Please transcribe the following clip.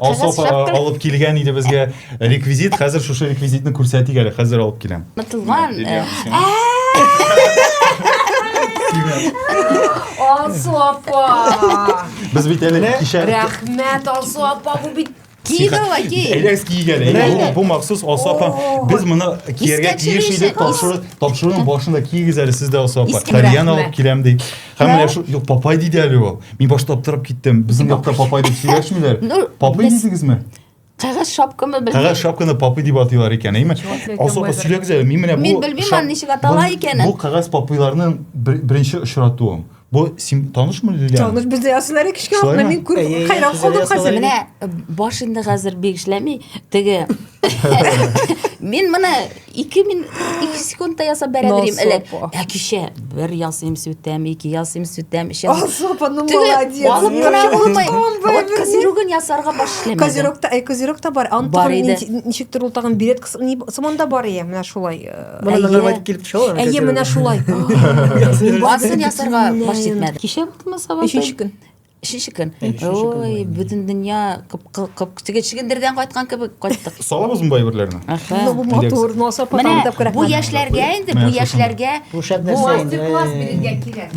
Алсу Кәгазь апа шапка. алып килгән иде безгә реквизит. Хәзер шушы реквизитны күрсәтик әле. Хәзер алып киләм. Онытылган. Лилия, сиңа. Алсу апа! Без бит әле кичә Рәхмәт, Алсу апа, бу бит Киде ул, ки. Әйдәгез киик әле. Әйдә, Бу, бу махсус Алсу апа. Без моны кияргә Искә тиеш төшерүче, идек. Тапшыру, тапшыруның башында киегез әле сез дә Алсу апа. Искә Тальян рәхмәт. алып киләм ди. Һәм менә шул, юк, папай диде әле ул. Мин башта аптырап киттем. Безнең якта папай дип сөйләшмиләр. Ну, Папай без- дидегезме? Кәгазь шапкамы белмим. Кәгазь шапканы папый дип атыйлар икән, әйме? Алсу апа, сөйләгез әле. Мин менә бу Мин белмим, шап- аны ничек атала бу- икәнен. Бу кәгазь папыйларның беренче очратуым. Бу син танышмы Лилия? Таныш бездә ясыйлар кечкенә Шулаймы? вакытта мин күреп Әйе, әйе, хәйран бездә калдым ясыйлар хәзер. иде. Менә баш инде хәзер бик эшләми. Теге Мин моны ике мин ике секундта ясап бәрә бирим элек. Ә кичә бер ясыйм сүтәм, ике ясыйм сүтәм, өч ясыйм. Алсу апа, ну Теге молодец. алып кына булмый. Откан Вот козерогын ясарга баш эшләмәде. Козерог та, козерог та бар. Аны Бар тагын иде. ничектер ул тагын беретка сыман да бар ие, менә шулай. Моны Әйе. нормаль килеп төшә ул. Әйе, менә шулай. Асын ясарга баш җитмәде. Кичә булдымы сабантуй? Өченче көн. Өченче көн. Өченче көн Ой, бөтен дөнья кып теге чөгендердән кайткан кебек кайттык. Салабызмы бу әйберләрне? Аха. Ну, бу матур, ну, Алсу апа Менә тагын тапкыр бу рәхмәт. яшьләргә инде, бу Менә шушында. яшьләргә Бу шәп нәрсә инде. Мастер-класс бирергә кирәк.